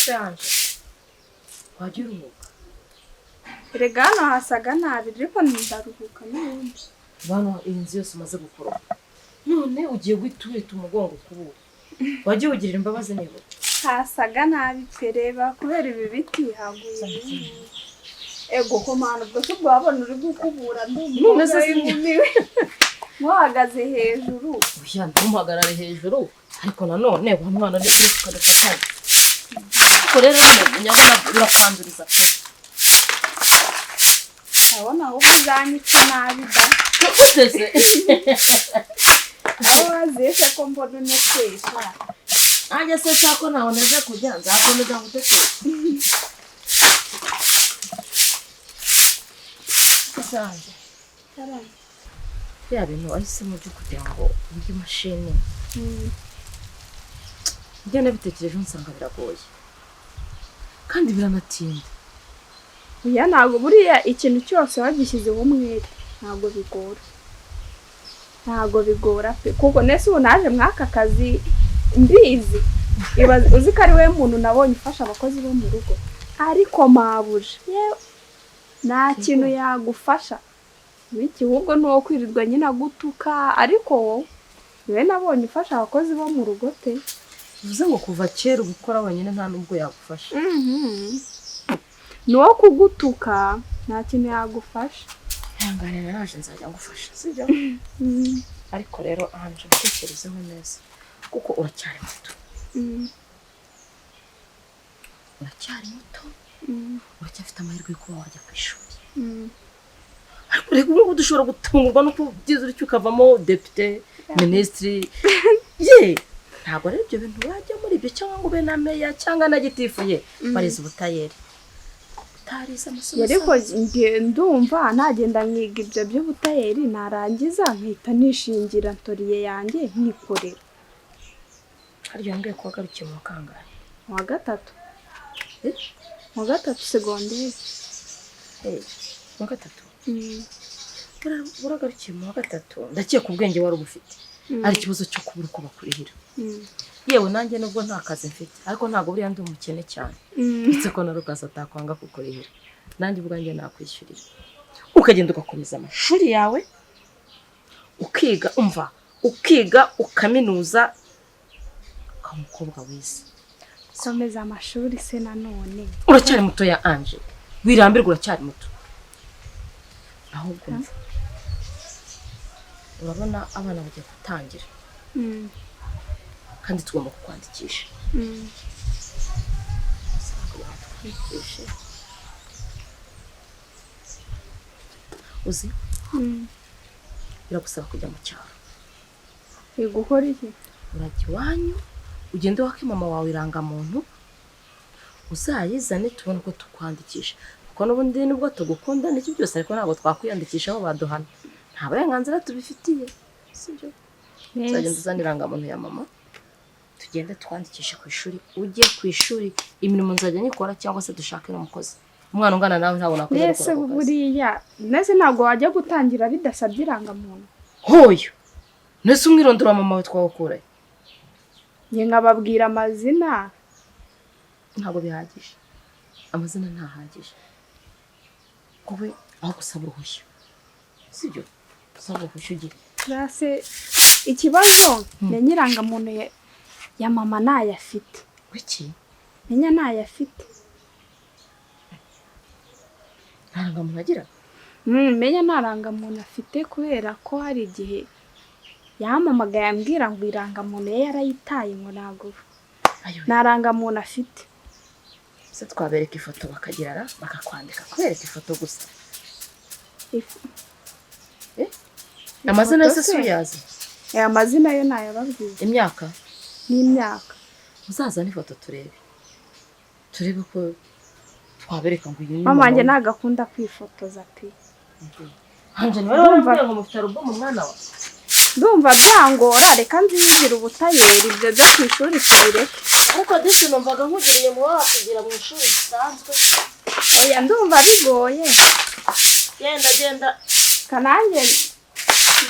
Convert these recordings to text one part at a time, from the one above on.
Se Anje, wajya uruhuka. Erega hano hasaga nabi, ariko ndaruhuka n'ubundi. Bano iyi nzu yose umaze gukoropa, none ugiye guhita uhita umugongo ukubura. Wajya wugirira imbabazi nibura. Hasaga nabi pe. Reba, kubera ibi biti haguye ibintu. Ego ko Mana, ubwo se ubwo wabona uri gukubura ndi None se umukobwa w'inkumi we muhagaze hejuru? Oya, ntumuhagarare hejuru, ariko nanone wa mwana ni uri tukadufatanya. Ariko rero none nyabona birakwanduriza pe. Ndabona ahubwo uzanyica nabi da. Gute se? Aho waziye se ko mbona unetesha? Nanjye se nshaka ko ntaboneze kujya, nzakomeza gutekesha. Anje, bya bintu wahisemo byo kugira ngo wige imashini, njye nabitekerejeho nsanga biragoye kandi biranatinda. Oya, ntabwo. Buriya ikintu cyose wagishyizeho umwete ntabwo bigora, ntabwo bigora pe. Kuko nese ubu naje mw'aka kazi mbizi. Uzi ko ari wowe muntu nabonye ufasha abakozi bo mu rugo, ariko mabuja yewe nta kintu yagufasha wiki, ahubwo ni uwo kwirirwa nyine agutuka. Ariko wowe niwe nabonye ufasha abakozi bo mu rugo pe. Bivuze ngo kuva kera uba ukora wenyine, nta n'ubwo yagufasha? Ni uwo kugutuka, nta kintu yagufasha. Ihangane, naraje nzajya ngufasha, sibyo? Ariko rero Anje, ubitekerezeho neza kuko uracyari muto. Uracyari muto, uracyafite amahirwe yo kuba wajya ku ishuri. Ariko reka, ubu ngubu dushobora gutungurwa no kubyiza utyo ukavamo depite, minisitiri ye. Ntabwo rero ibyo bintu wajya muri ibyo, cyangwa ngo ube na meya cyangwa na gitifu ye, warize ubutayeri, utarize amasomo Ariko asanzwe. Nge ndumva nagenda nkiga ibyo by'ubutayeri, narangiza nkahita nishingira atelier yanjye nkikorera. Harya wambwiye ko wagarukiye mu wa kangahe? Mu wa gatatu. Eh? Mu wa gatatu segonderi. Eh, mu wa gatatu. Uragarukiye mu wa gatatu, ndakeka ubwenge wari ubufite, ari ikibazo cyo kubura uko bakurihira. Yewe, nanjye nubwo nta kazi mfite, ariko ntabwo buriya ndi umukene cyane, uretse ko na Rukasa atakwanga kukurihira, nanjye ubwanjye nakwishyurira, ukagenda ugakomeza amashuri yawe, ukiga, umva, ukiga ukaminuza, ukaba umukobwa wize. Komeza amashuri se nanone? Uracyari muto ya Anje, wirambirwa, uracyari muto. Ahubwo umva, urabona abana bagiye gutangira kandi tugomba kukwandikisha. Kugira ngo tukwandikishe, uzi, biragusaba kujya mu cyaro. Uri gukora iki? Urajya iwanyu, ugende wake mama wawe irangamuntu, uzayizane tubone uko tukwandikisha, kuko n'ubundi nubwo tugukunda n'iki byose, ariko ntabwo twakwiyandikisha aho baduhana, nta burenganzira tubifitiye, sibyo? Uzagenda uzana irangamuntu ya mama, tugende twandikishe ku ishuri, ujye ku ishuri. Imirimo nzajya nyikora cyangwa se dushake n'umukozi. Umwana ungana nawe ntabwo nakoze Mbese gukora ako kazi. Buriya mbese ntabwo wajya gutangira bidasabye irangamuntu? Hoyo mbese umwirondoro wa mama wawe twawukurahe? Njye nkababwira amazina. Ntabwo bihagije, amazina ntahagije. Wowe aho gusaba uruhushya, sibyo? Usaba uruhushya ugiye. Classe, ikibazo menya irangamuntu ya mama ntayafite. Wiki? Menya ntayafite. Nta rangamuntu agira? Menya nta rangamuntu afite, kubera ko hari igihe yampamagaye ambwira ngo irangamuntu ye yarayitaye, ngo ntabwo Ayo. nta rangamuntu afite. Se twabereka ifoto bakagira ra bakakwandika kubereka ifoto gusa? Amazina Ifoto yose si se? uyazi? Aya mazina yo ntayababwiye. Imyaka? N'imyaka. Uzazane ifoto turebe ko twabereka ngo uyu ni Mama wanjye we. ntabwo akunda kwifotoza pe. Anje, niwe warambwiye ngo mufite alubumu mwana wa. Ndumva byangora. Reka nziyigire ubutayeri, ibyo byo ku ishuri tubireke. Ariko disi numvaga nkugiriye mu wakugira mu ishuri risanzwe. Oya, ndumva bigoye. Genda, genda. Kananjye.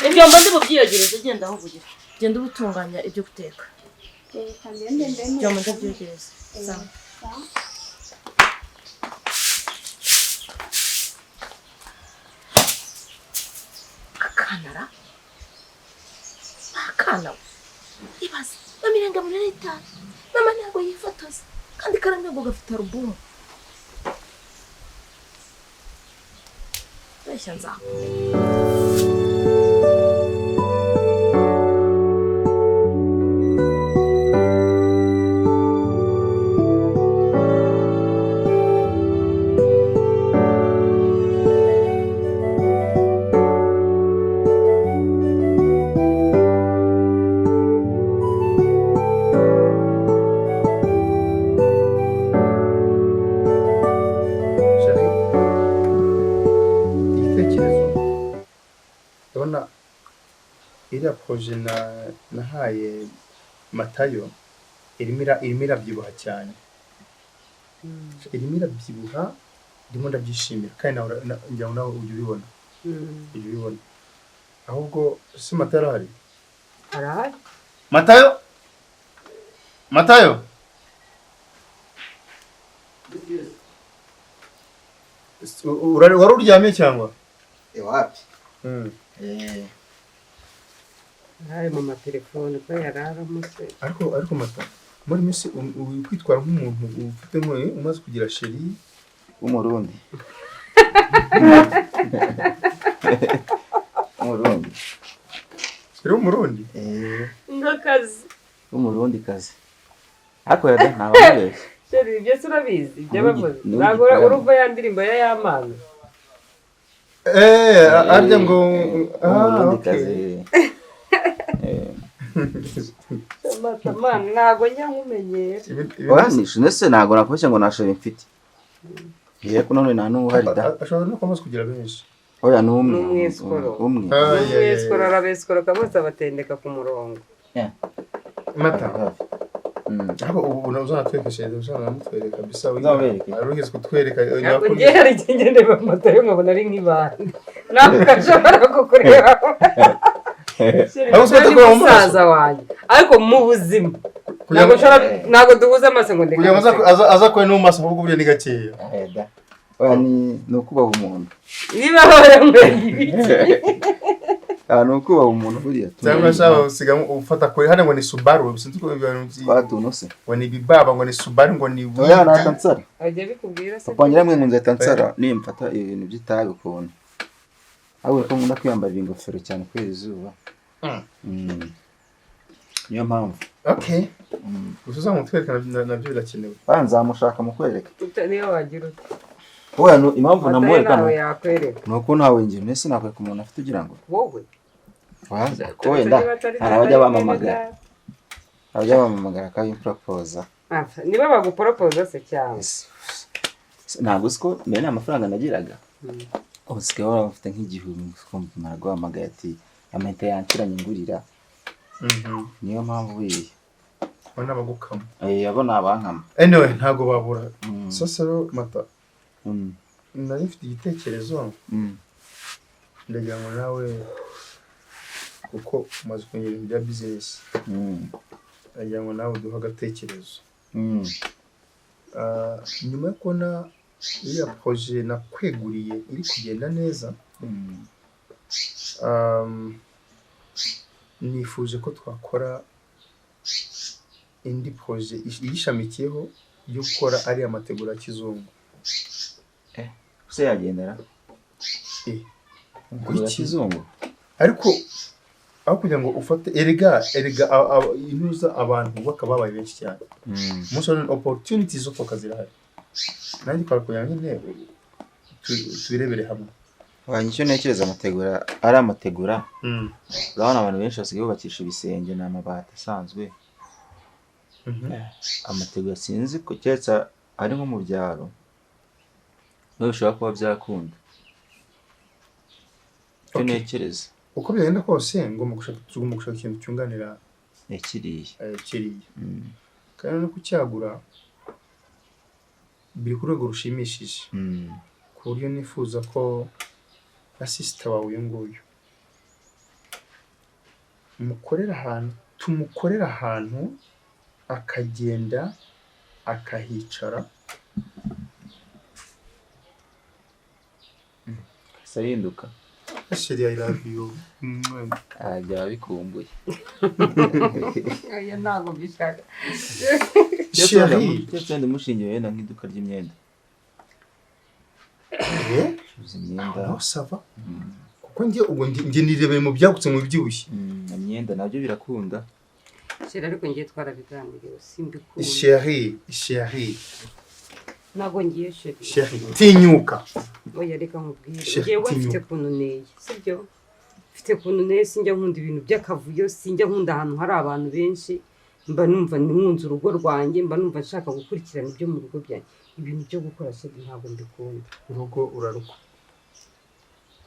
Ibyombo ndi bubyiyogereze, genda aho uvugira, genda uba utunganya ibyo guteka. Reka ngende mbe. Ibyombo ndabyogereza. Sawa. Akanara akana we, ibaze mama irenga 5,000, mama ntabwo yifotoza kandi karambwira ngo gafite alubumu. Beshya nzakumenya. Chérie, igitekerezo ndabona iriya projet nahaye Matayo irimo irabyibuha cyane, irimo irabyibuha, ndimo ndabyishimira kandi nawe ngira ngo nawe ujya ubibona, ujya ubibona. Ahubwo si Matayo arahari? Arahari. Matayo, Matayo, wari uryamye cyangwa? Wapi? Ari mu matelefone ko yari aramutse. Ariko Mata, muri minsi uri kwitwara nk'umuntu ufite nk'uyu umaze kugira chérie. W'umurundi. W'umurundi. Chérie w'umurundi? Nk'akazi. W'umurundi kazi. Ariko yada nta bamubeshya. Chérie, ibyo se urabizi ibyo bavuze? N'ubu Ntabwo igitaramo. urumva ya ndirimbo ya Yamana? Arya ngo ah, W'umurundi okay. kazi. Mata, man, ntabwo njya nkumenyera. Oya, nese ntabwo nakubeshya ngo nta chérie mfite. Yego none nta n'uhari da. Ashobora no kuba amaze kugira benshi. Oya ni umwe. Ni umwesikoro. Umwe. Ah, yeah, yeah, Umwesikoro yeah. arabesikoroka bose abatendeka ku murongo. Mata, ariko ubu uzanatwereka chérie, uzanamutwereka bisa. Uzamubereke. Arugeze kutwereka. Ntabwo ngiye, hari igihe njya ndeba Matayo nkabona ari nk'ibandi. Ntabwo ashobora kukureba. Chérie, Ahubwo Matayo ni utakora mu maso. musaza wanjye. Ariko mu buzima Kugira ntabwo ngo ntabwo duhuza amaso ngo ndeke kugira ngo guseka. aza kure no mu maso, ahubwo buriya ni gakeya. Da. Oya ni ukubaha umuntu. Niba waranyweye ibiki. Ah, ni ukubaha umuntu buriya. Cyangwa se usigamo ufata kure hano ngo ni Subaru, sinzi ko ibintu Twatuntu se. ngo ni bibaba, ngo ni Subaru, ngo ni Oya nta nsara. Ajya bikubwira se. Papa wanjye yaramwe ngo nzahita nsara nimfata ibintu by'itabi ukuntu. Ahubwo ko nkunda kwiyambarira ingofero cyane kubera izuba. Niyo mpamvu. Okay. Gusa uzamutwereka nabyo birakenewe. Oya nzamushaka mukwereka. Niyo wagira ute. Oya impamvu Matayo namwereka ntawe yakwereka. ni uko ntawe njye mbese nakwereka umuntu afite ugira ngo. Wowe. Waza ko wenda hari abajya bamamagara. Abajya bamamagara akabimporopoza. Ah, niba baguporopoza se cyangwa. Ntabwo uzi ko mbere nta mafaranga nagiraga. Ubu usigaye waba ufite nk'igihumbi ukumva naraguhamagaye ati amayinite yanciranye ngurira. Niyo mpamvu buriya. Abo ni abagukama. Abo ni abankama. Anyway, ntabwo babura. Sasa rero Mata, nari mfite igitekerezo, ndagira ngo nawe kuko umaze kumenyera ibintu bya business, ndagira ngo nawe uduhe agatekerezo. Nyuma yo kubona iriya projet nakweguriye iri kugenda neza, nifuje ko twakora indi projet iyishamikiyeho yo gukora ariya mategura ya kizungu. Se yagendera? Mategura ya Kuki? kizungu? Ariko aho kugira ngo ufate erega intuza abantu bubaka babaye benshi cyane. Umunsi wa none opportunities zo kubaka zirahari. Nanjye twari kugira ngo nyine tubirebere hamwe. Wanjye icyo ntekereza amategura ari amategura. Urabona abantu benshi basigaye bubakisha ibisenge ni amabati asanzwe. Amategura sinzi ko keretse ari nko mu byaro niho bishobora kuba byakunda. Icyo ntekereza. Uko byagenda kose tugomba gushaka ikintu cyunganira Kiriya. Kiriya. Kandi no kucyagura biri ku rwego rushimishije. Ku buryo nifuza ko na sister wawe uyu nguyu mukorera ahantu, tumukorera ahantu akagenda Akahicara. Sahinduka. Chérie, I love you. Byaba bikumbuye. Oya ntabwo mbishaka. Chérie. Cyose ndamushingiye wenda nk'iduka ry'imyenda. Curuza imyenda. Aho sava. Kuko njye ubwo njye nirebeye mu byagutse mu byibushye. Imyenda nabyo birakunda. Chérie ariko ngiye twarabiganiriye simbikunda. Chérie, chérie. Ntabwo ngiye chérie. Chérie, tinyuka. Oya reka nkubwire. Ngewe mfite kuntu neye, sibyo? Mfite kuntu neye, sinjya nkunda ibintu by'akavuyo, sinjya nkunda ahantu hari abantu benshi, mba numva nkunze urugo rwanjye, mba numva nshaka gukurikirana ibyo mu rugo byanjye. Ibintu byo gukora chérie ntabwo mbikunda. Urugo uraruko.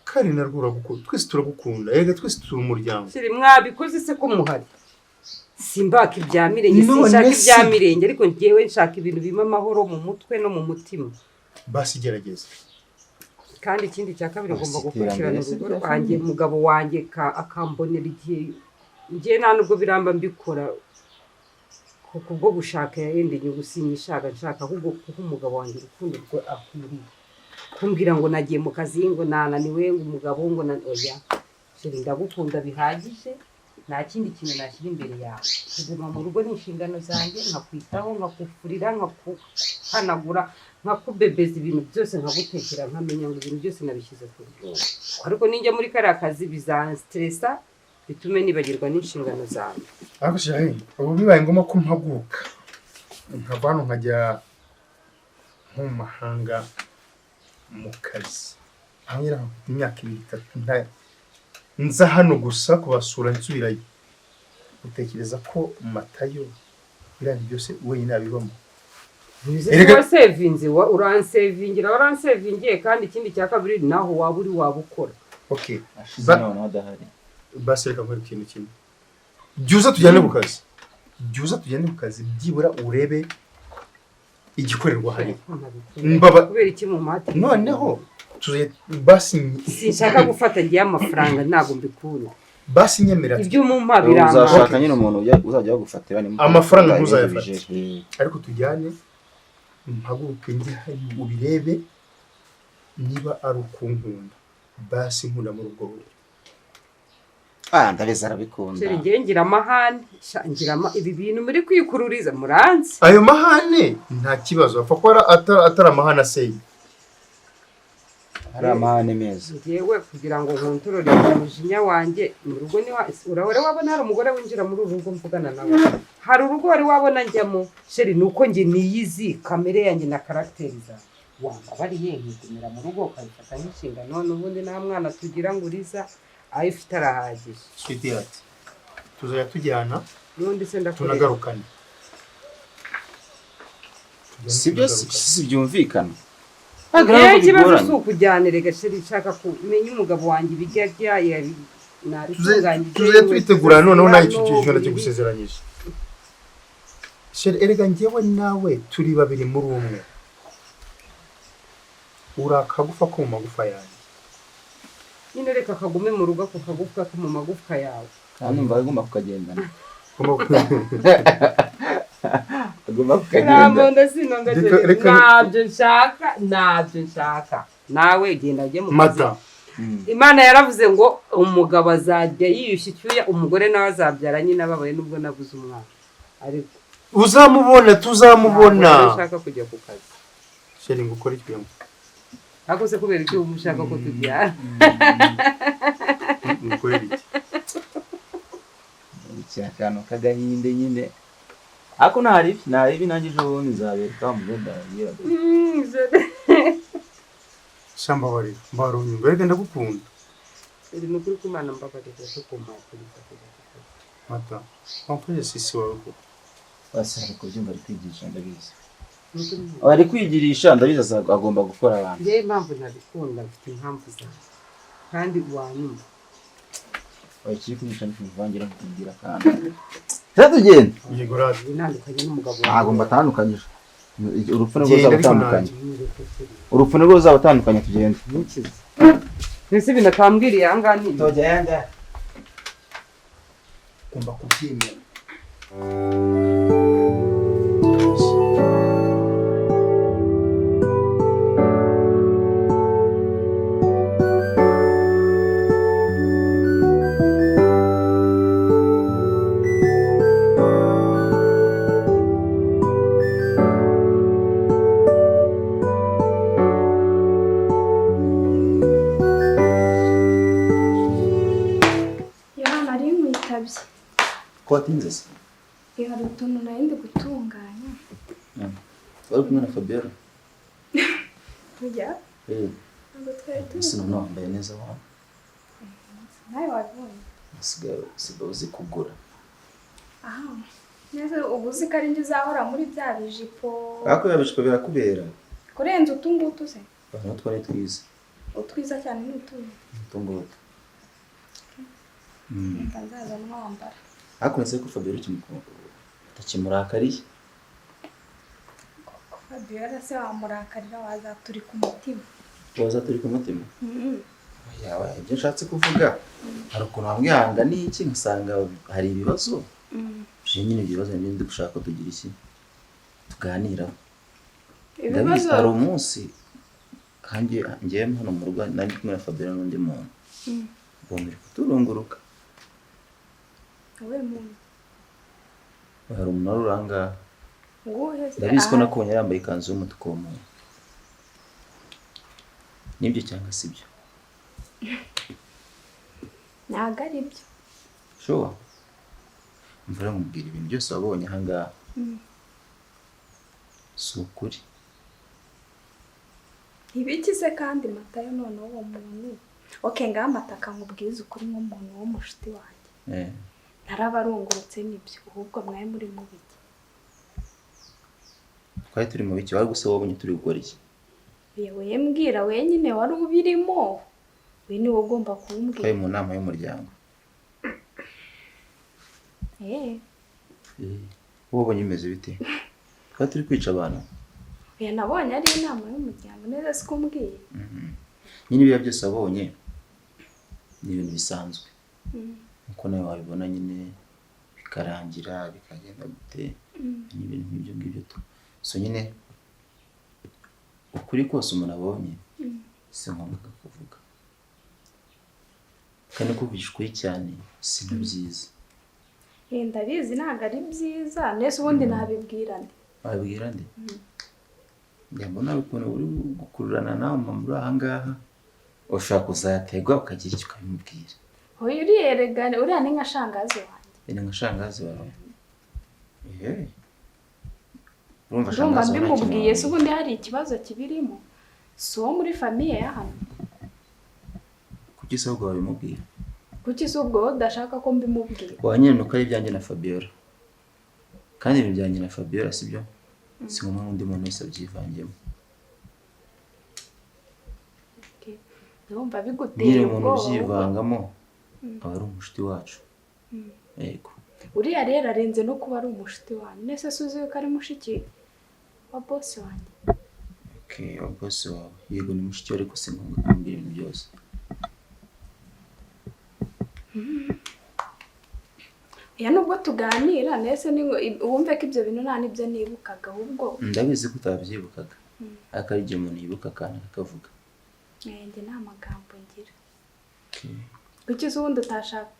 Kandi narwo uragukunda. Twese turagukunda. Erega twese turi umuryango. Chérie mwabikoze se ko muhari? Simbaka ibya mirenge, sinshaka ibya mirenge, ariko ngewe nshaka ibintu bimpa amahoro mu mutwe no mu mutima. Basi gerageza. Kandi ikindi cya kabiri ngomba gukurikirana urugo rwanjye, umugabo wanjye akambonera igihe. Ngewe nta nubwo biramba mbikora kubwo gushaka yenda inyungu, sinyishaka nshaka ahubwo kuko umugabo wanjye urukundo rwe akwiriye. Kumbwira ngo nagiye mu kazi ngo nananiwe ngo umugabo ngo oya. Chérie ndagukunda bihagije. Nta kindi kintu nashyira imbere yawe. Kuguma mu rugo ni inshingano zanjye, nkakwitaho, nkakufurira, nkakuhanagura, nkakubebeza ibintu byose, nkagutekera, nkamenya ngo ibintu byose nabishyize ku rugo. Ariko ninjya muri kariya kazi bizanstressa bitume nibagirwa n'inshingano zanjye. Ariko chérie, ubu bibaye ngombwa ko mpaguka nkava hano nkajya nko mu mahanga mu kazi. Aho nyine imyaka 2 3 nza hano gusa kubasura nsubirayo. Utekereza ko Matayo biriya byose wenyine abibamo? Erega wasevinze, uransevingira, waransevingiye. Kandi ikindi cya kabiri naho waba uri wabukora. Okay. Basi reka nkore ikintu kimwe. Byuza tujyane ku kazi. Byuza tujyane ku kazi byibura urebe igikorerwa hari. Mbaba kubera iki mu mati? Noneho basi sinshaka gufata ngiye amafaranga ntabwo mbikunda. Basi nyemera ibyo mumpa biramba. Uzashaka nyine umuntu uzajya bagufatira ni amafaranga ntuzayafata. Ariko tujyane mpaguruke njye hari ubirebe niba ari ukunkunda. Basi nkunda muri ubwo buryo. Ndabizi arabikunda. Chérie ngiye ngira amahane, ngira ibi bintu muri kwikururiza muranze. Ayo mahane nta kibazo apfa ko atari amahane aseye. Hari amahane meza. Ngewe kugira ngo nkontorore umujinya wanjye mu rugo ni urahora wabona hari umugore winjira muri uru rugo mvugana nawe. Hari urugo wari wabona njyamo chérie nuko nge niyizi kamere yanjye na caractère zanjye. Wambabariye nkigumira mu rugo ukabifata nk'inshingano n'ubundi nta mwana tugira ngo uriza ayo ufite arahagije. Sweetheart, tuzajya tujyana n'undi se ndakureba tunagarukane. Sibyo si byumvikana. Ikibazo si ukujyana erega chérie nshaka kumenya umugabo wanjye ibijya byaye nabitunganyije. Tuzajya tubitegura noneho nawe icyo kintu ndakigusezeranyije. Chérie erega njyewe nawe turi babiri muri umwe. Uri akagufa ko mu magufa yanjye. Nyine reka kagume mu rugo ako kagufwa ko mu magufwa yawe. Kandi numva agomba kukagendana. Agomba kukagenda. Ntabyo nshaka, ntabyo nshaka. Nawe genda ujye mu kazi. Mata. Imana yaravuze ngo umugabo azajya yiyushya icyuya, umugore nawe azabyara nyine ababaye nubwo nabuze umwana. Ariko uzamubona, tuzamubona. Nshaka kujya ku kazi. Chérie ngo ukore iki? Ariko se kubera icyo ushaka ko tubyara? Ngukorera iki? Iki akantu k'agahinde nyine. Ariko ntari ibi nanjye ejo bundi nzabereka wa mugore ndababwira. Sha mbabarira, mbabarira unyumve, erega ndagukunda. Iri ni ukuri kw'Imana mbabarira cyo kumpatiriza kujya ku kazi. Mata, wamfashe sisi wawe koko. Basi ari kubyumva ari kwigisha ndabizi. Ari kwigirisha ndabizi agomba gukora abantu. Njyewe impamvu ntabikunda mfite impamvu zanjye. Kandi wanyumva. Oya kiri kwigisha ntivangira nkubwira kandi. Tugenda. Yego radi. Nandukanye n'umugabo wawe. Ntabwo mbatandukanyije. Urupfu nirwo ruzabatandukanya. Urupfu nirwo ruzabatandukanya tugende. Ntukize. Mbese ibintu atambwiriye aha ngaha ni. Tugende. Ugomba kubyemera. Ko watinze se? Hari utuntu nari ndi gutunganya. Wari kumwe na Fabiola? Tujya. Eh, Ntabwo twari turi. ese noneho wambaye neza wa. Nawe wabibonye. Usigaye uzi kugura. Aha. Neza ubu uzi ko ari njye uzahora muri bya bijipo. Ariko ya bijipo birakubera. Kurenza utu ngutu se? Abantu utwo ni twiza. Utwiza cyane ni utundi. Utu ngutu. Reka nzaza mwambara. Ariko nese ko Fabiola utakimurakariye. Koko Fabiola se wamurakarira, wazaturika umutima. Waza turi ku mutima. Yawe ibyo nshatse kuvuga. Hari ukuntu wamwihanga n'iki ngasanga hari ibibazo. Je nyine ibyo bibazo nibyo ndi gushaka ko tugira iki tuganiraho. Ndabizi Ibibazo. hari umunsi kandi ngewe hano mu rugo nari kumwe na Fabiola n'undi muntu. Bombi kuturunguruka. Wowe muntu. Hari umuntu wari uri aha ngaha. Nguhe se? Ndabizi ko Aha. nakubonye yambaye ikanzu y'umutuku uwo muntu. Nibyo cyangwa si byo? Ntabwo ari byo. Sure. Mvura nkubwira ibintu byose wabonye aha ngaha. Si ukuri. Ibiki se kandi Matayo? Noneho uwo muntu, okay, ngaho Amataka, nkubwize ukuri nk'umuntu w'umushuti wanjye. Narabarungurutse nibyo, ahubwo mwari muri mu biki? Twari turi mu biki? Wari gusa wabonye turi gukora iki? Yewe mbwira, wenyine wari ubirimo, we niwe ugomba kumbwira. Twari mu nama y'umuryango. Eh. Wowe wabonye bimeze bite? Twari turi kwica abantu. Oya, nabonye ari inama y'umuryango neza, siko umbwiye? Nyine ibiriya byose wabonye ni ibintu bisanzwe. Nkuko nawe wabibona nyine bikarangira bikagenda gute, ni ibintu nk'ibyo ngibyo tu. So nyine ukuri kose umuntu abonye si ngombwa kuvuga. Kandi kuvugisha ukuri cyane si na byiza. Eh, ndabizi ntabwo ari byiza. Nese ubundi nabibwira nde? Wabwira nde? Njya mbona hari ukuntu uri gukururana nawe mama uri aha ngaha, ushobora kuzategwa ukagira icyo ukabimubwira. Oya, uriya erega uriya ni nka shangazi wanjye. Ni nka shangazi wawe. Eh. Urumva Ndumva shangazi wawe nta kintu mbimubwiye se wamubwira. ubundi hari ikibazo kibirimo? Si uwo muri famille ya hano. Kuki se ahubwo wabimubwira? Kuki se ubwo wowe udashaka ko mbimubwira? Wa nyine nuko ari ibyanjye na Fabiola. Kandi ibintu byanjye na Fabiola sibyo? Si ngombwa ngo undi muntu wese abyivangemo. Okay. Ndumva biguteye Nyine umuntu ubwoba ahubwo. ubyivangamo aba ari umushuti wacu. Yego. Uriya rero arenze no kuba ari umushuti wanjye. Nese se uzi ko ari mushiki wa boss wanjye? Okay, wa boss wawe. Yego ni mushiki we ariko si ngombwa kumubwira ibintu byose. Ya nubwo tuganira nese ni wumve ko ibyo bintu nta n'ibyo nibukaga ahubwo. Ndabizi ko utabyibukaga. Ariko hari igihe umuntu yibuka akantu akavuga. Njye nta magambo ngira. Okay. Kuki se ubundi utashaka,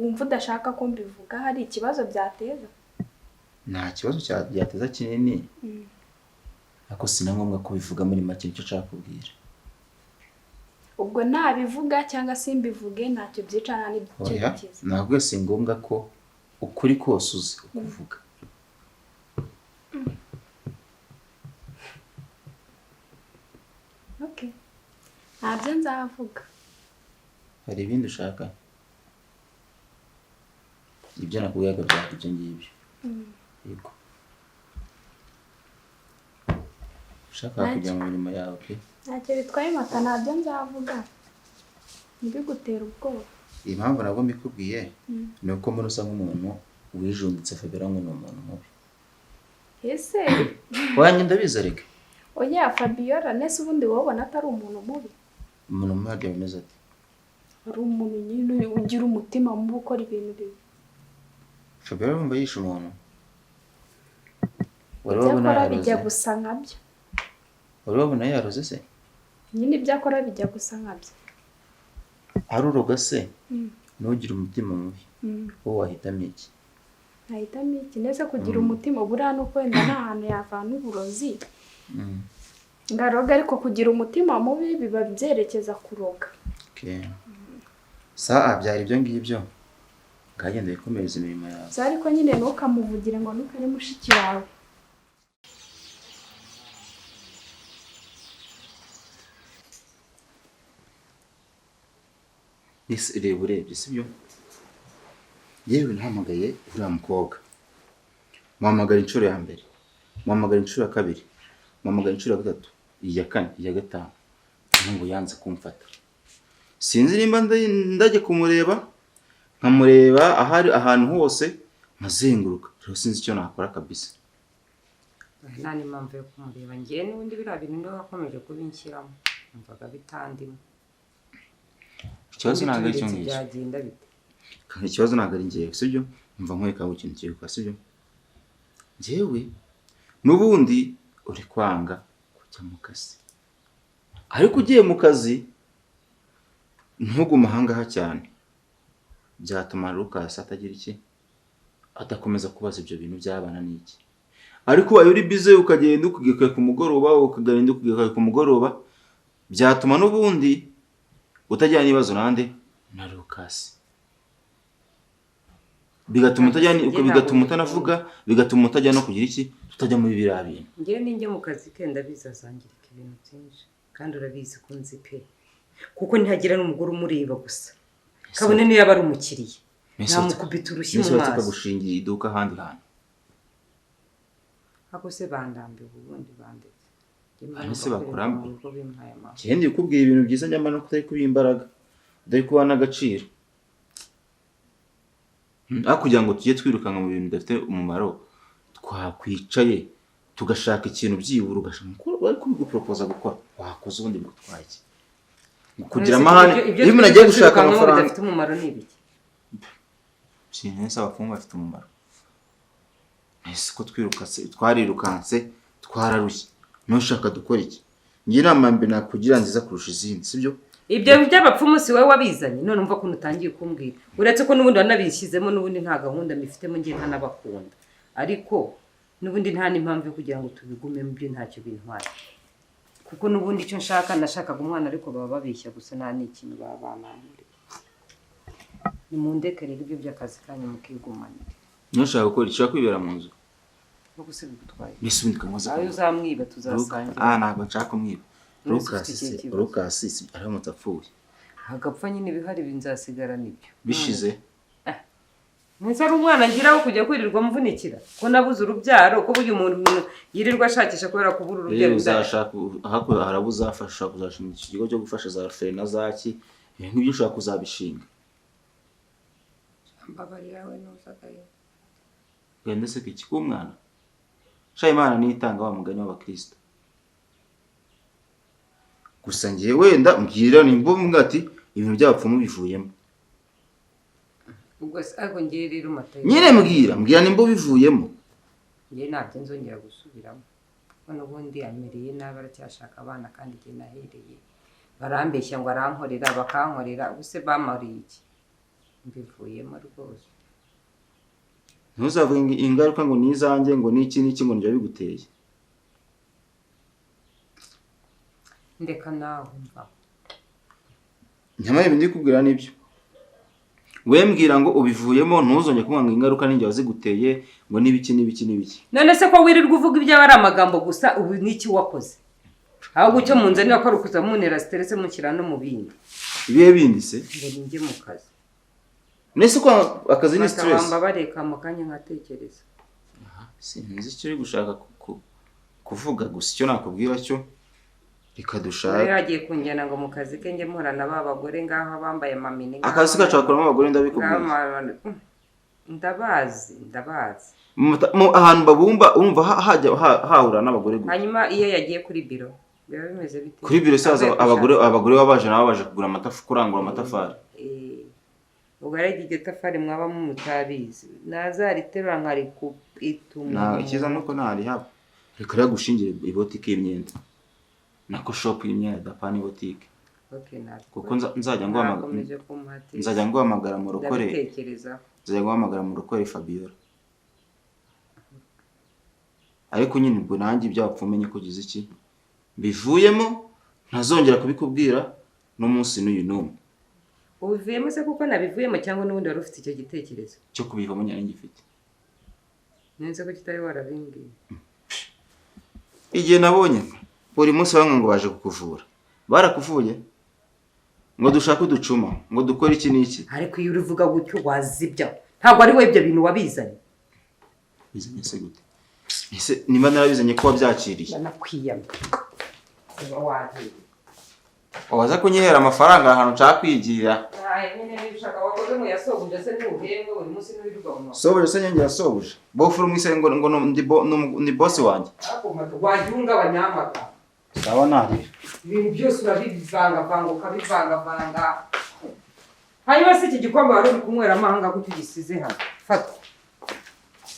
wumva udashaka ko mbivuga? Hari ikibazo byateza? Nta kibazo byateza kinini. Ariko si na ngombwa kubivuga muri make, nicyo nshaka kubwira. Ubwo nabivuga cyangwa simbivuge ntacyo byica nta n'icyo Oya, bikiza. ntabwo si ngombwa ko ukuri kose uzi ukuvuga. Okay. Ntabyo nzavuga. Hari ibindi ushaka? Ibyo nakubwiraga byari ibyo ngibyo. Yego. Ushaka kujya mu mirimo yawe pe. Ntacyo bitwaye mata, ntabyo nzavuga. Ntibigutere ubwoba. Impamvu nabwo mbikubwiye ni uko mbona usa nk'umuntu wijunditse Fabiola ngo ni umuntu mubi. Ese Wanjye ndabizi areka. oya Fabiola, nese ubundi wowe ubona atari umuntu mubi? Umuntu mubi harya bimeze ate? Ari umuntu nyine ugira umutima mubi, ukora ibintu bibi. Fabiola wumva yishe umuntu? Wari Ibyo wabona akora yaroze? bijya gusa nkabyo. Wari wabona yaroze se? Nyine ibyo akora bijya gusa nkabyo. Aruroga se? Ntugire umutima mubi. Wowe wahitamo iki? Nahitamo iki? Nese kugira umutima buriya nuko wenda nta hantu yavana uburozi ngaroga, ariko kugira umutima mubi biba byerekeza kuroga. Okay. Saa byari ibyo ngibyo. Ngagenda wikomereza imirimo yawe. Gusa ariko nyine ntukamuvugire ngo nuko ari mushiki wawe. Ese reba urebye sibyo? Yewe nahamagaye uriya mukobwa, muhamagara inshuro ya mbere, muhamagara inshuro ya kabiri, muhamagara inshuro ya gatatu, iya kane, iya gatanu, n'ubu yanze kumfata. Sinzi nimba ndajya kumureba, nkamureba ahari ahantu hose nkazenguruka, rero sinzi icyo nakora kabisa. Nta n'impamvu yo kumureba njyewe, n'ubundi biriya bintu niwe wakomeje kubinshyiramo, numvaga bitandimo. Ikibazo ntabwo ari icyo ngicyo. Byagenda bite? Kandi ikibazo ntabwo ari njyewe, sibyo? Umva nkwereka aho ikintu kiri gukora, sibyo? Njyewe n'ubundi uri kwanga kujya mu kazi, ariko ugiye mu kazi ntugume ahangaha cyane, byatuma Lucas atagira iki, adakomeza kubaza ibyo bintu by'abana n'iki. Ariko ubaye uri bize ukagenda ukigeka ku mugoroba, ukagenda ukigeka ku mugoroba, byatuma n'ubundi utajyana n'ibibazo nande na Lucas, bigatuma utajyana, bigatuma utanavuga, bigatuma utajya no kugira iki, tutajya muri biriya bintu. Njyewe ninjya mu kazi ke ndabizi azangirika ibintu byinshi, kandi urabizi ko nzi pe, kuko ntihagira n'umugore umureba gusa, kabone niyo yaba ari umukiriya namukubita urushyi mu maso. Tukagushingira iduka ahandi hantu. Ako se bandambiwe ubundi bandetse. Ese bakurambiwe? Njye ndi kukubwira ibintu byiza nyamara nuko utari kubiha imbaraga, utari kubaha n'agaciro. Aho kugira ngo tujye twirukanka mu bintu bidafite umumaro, twakwicaye tugashaka ikintu byibura, ugashaka bari kubiguporopoza gukora, wakoze ubundi bigutwaye iki? Kugira amahane iyo umuntu agiye gushaka amafaranga bidafite umumaro ni ibiki? Sinzi abapfumu bafite umumaro. Ese ko twirukatse, twarirukanse, twararushye, ntushaka dukora iki? Ngira inama mbi nakugira nziza kurusha izindi, sibyo? Ibyo by'abapfumu si wowe wabizanye, none umva ko utangiye kumbwira. Uretse ko n'ubundi wanabishyizemo, n'ubundi nta gahunda mbifitemo, ngiye ntanabakunda, ariko n'ubundi nta n'impamvu yo kugira ngo tubigumemo, ibyo ntacyo bintwaye, kuko n'ubundi icyo nshaka nashakaga umwana, ariko baba babeshya gusa, nta n'ikintu baba banamuriye. Nimundeke rero ibyo by'akazi kanyu mukigumanira. Ntushaka gukora icyo kwibera mu nzu. Ubwo se bigutwaye? Mbese ubundi kamuza. Ayo uzamwiba tuzasangira. Ntabwo nshaka kumwiba. Lucas aramutse apfuye. Agapfa nyine ibihari binzasigara nibyo. Bishize. Mwese ari umwana ngira wo kujya kwirirwa mvunikira, ko nabuze urubyaro, ko burya umuntu yirirwa ashakisha kubera kubura urubyaro. Uzashaka harabuzafasha kuzashinga ikigo cyo gufasha za Ferena zaki, nk'ibyo ushaka kuzabishinga. Mbabarira we nuzagayo. Genda se iki kumwana. Sha Imana nitanga wa mugani w'abakristo. Gusa ngiye wenda mbwira nimba umwe ati ibintu by'abapfumu bivuyemo. Ubwo se ariko ngiye rero matayo. Nyine mbwira nimba bivuyemo. Ngiye ntabyo nzongera gusubiramo. Kuko n'ubundi amereye nabi aracyashaka abana, kandi ngiye nahereye. Barambeshya ngo arankorera bakankorera, ubuse bamariye iki? Mbivuyemo rwose. Ntuzavuge ingaruka ngo nizanjye ngo niki niki ngo njya biguteye. Ndeka nawe mva. Nyamara ibi ndikubwira nibyo. Wembwira ngo ubivuyemo ntuzongere kuvuga ngo ingaruka ninjye waziguteye ngo nibiki nibiki nibiki. None se ko wirirwa uvuga ibyaba ari amagambo gusa, ubu niki wakoze? Ahubwo icyo munzanira ko rukuza muntera stress mushyira no mu bindi. Ibihe bindi se? Ngo ninjye mu kazi. Nese ko akazi ni stress. Mbabareka mu kanya nkatekereza. Sinzi icyo uri gushaka kuvuga, gusa icyo nakubwira cyo reka dushaka. Yagiye kunjyana ngo mu kazi ke njye mpura na ba bagore ngaho bambaye mamini. Akazi kacakoramo abagore ndabikubwira. Ndabazi. Ahantu babumba urumva hajya hahura n'abagore gusa. Hanyuma iyo yagiye kuri biro biba bimeze bite? Kuri biro saza abagore babaje nabo baje kugura amatafari, kurangura amatafari. Ubwo ari iryo tafari mwaba mutabizi nazariterura nkarikupituma. Na ikiza nuko ntari haba. Reka rero gushingire ibotike y'imyenda. Nako shop y'imyenda pani botike. Okay, kuko nzajya nguhamagara mu rukore. Nzajya nguhamagara mu rukore Fabiola. Ariko nyine ubwo nanjye ibyapfa umenye ko ugize iki bivuyemo, ntazongera kubikubwira n'umunsi n'uyu n'umwe. Ubivuyemo se kuko nabivuyemo cyangwa n'ubundi wari ufite icyo gitekerezo cyo kubivamo nyine ngifite? Nzi ko kitari warabimbwiye. Igihe nabonye buri munsi bamwe ngo baje kukuvura, barakuvuye ngo dushake uducuma ngo dukore iki n'iki. Ariko iyo urivuga gutyo wazibya, ntabwo ari we ibyo bintu wabizanye. Bizanye se gute? Ese niba narabizanye ko wabyakiriye? Ndanakwiyamye uba wagiye. Waza kunyihera amafaranga ahantu nshaka kwigira. Sobuja se nyongera sobuja. Bofuru mwise ngo ngo ni boss wanjye. Wagiye ungabanya amagambo. Sawa narira. Ibintu byose urabivangavanga ukabivangavanga. Hanyuma se iki gikombe wari uri kunywera amahanga ko tugisize hano? Fata.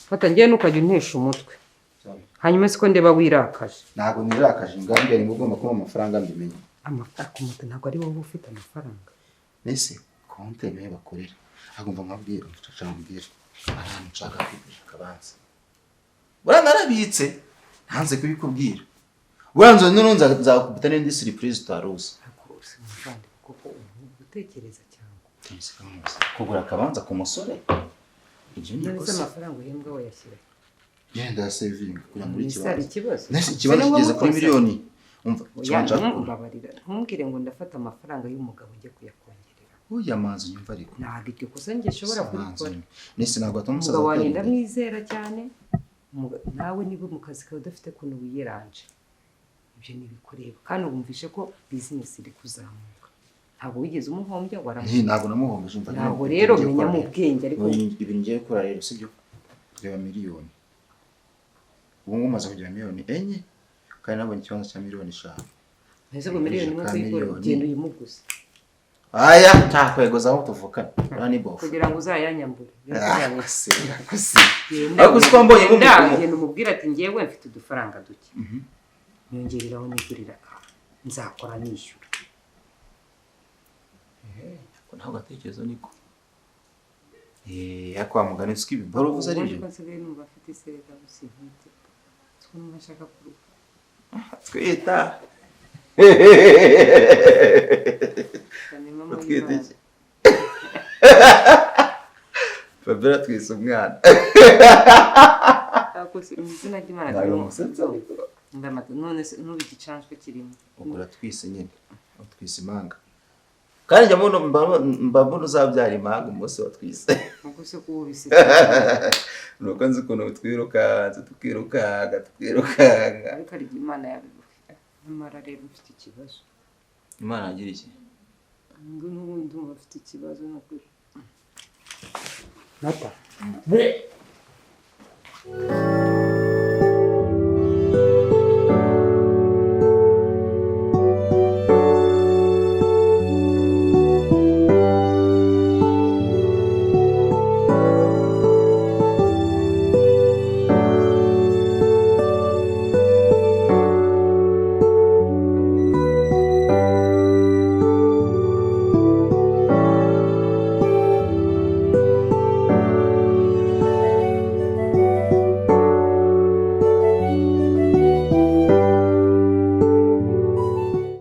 Fata ngiye nukajya untesha umutwe. Hanyuma siko ndeba wirakaje. Ntabwo nirakaje, ingambye ni ugomba kuba amafaranga mbimenye. Amafaranga ntabwo ari wowe ufite amafaranga. Nese konte niwe bakorera. Agomba nkabwira umucaca mbwira. Ahantu nshaka kwigurira akabanza. Buriya narabitse ntanze kubikubwira. Buriya nzo none nzakubita n'indi surprise utaruzi. Kuko utekereza cyangwa kugura akabanza ku musore. Ibyo ni ikosa. Amafaranga uhembwa wayashyira. Genda saving kugira ngo ikibazo. Nese ikibazo kigeze kuri miliyoni. Umva ikibanza mbabarira ntumbwire ngo ndafata amafaranga y'umugabo njye kuyakongerera. Oya manzi nyumva ariko. Ntabwo iryo kosa njye nshobora kurikora. Nese ntabwo atumusaza. Umugabo wanjye ndamwizera cyane. Nawe niba mu kazi kawe udafite ukuntu wiyeranje. Ibyo nibikureba kandi wumvishe ko business iri kuzamuka. Ntabwo wigeze umuhombya waramuhombye. Ntabwo namuhombeje umva. Ntabwo rero menya mu bwenge ariko ibintu ngiye gukora rero sibyo. Reba miliyoni. Ubu ngubu umaze kugira miliyoni 4 kandi nabonye ikibanza cya miliyoni 5. Mbese ngo miliyoni imwe kuyigura ugenda uyimuguze. Aya ntakwegoza aho tuvukana. Ura ni bofu. Kugira ngo uzayanyambure. Ariko siko mbonye ngenda umubwira ati ngewe mfite udufaranga duke. Nyongereraho nigurira nzakora nishyura. Ko ntabwo gatekerezo niko. Yakwa mugani siko ibiboro uvuze ari byo. Numva afite isereka gusa intite. Siko numva nshaka kuruka. Twita. Twita iki? Fabiola twise umwana. Akose izina ry'Imana ndamata none se nubu igicanshwe kirimo. Ugura twise nyine. Utwise imanga. Kandi njya mbona mbona uzabyara imanga umunsi watwise. Nuko se kubise. Nuko nzi ukuntu twirukanze tukirukanka tukirukanka. Ariko ari Imana yabivuga. Nyamara rero mfite ikibazo. Imana agira iki? Ngo n'ubundi ndumva mfite ikibazo nuko. Nata.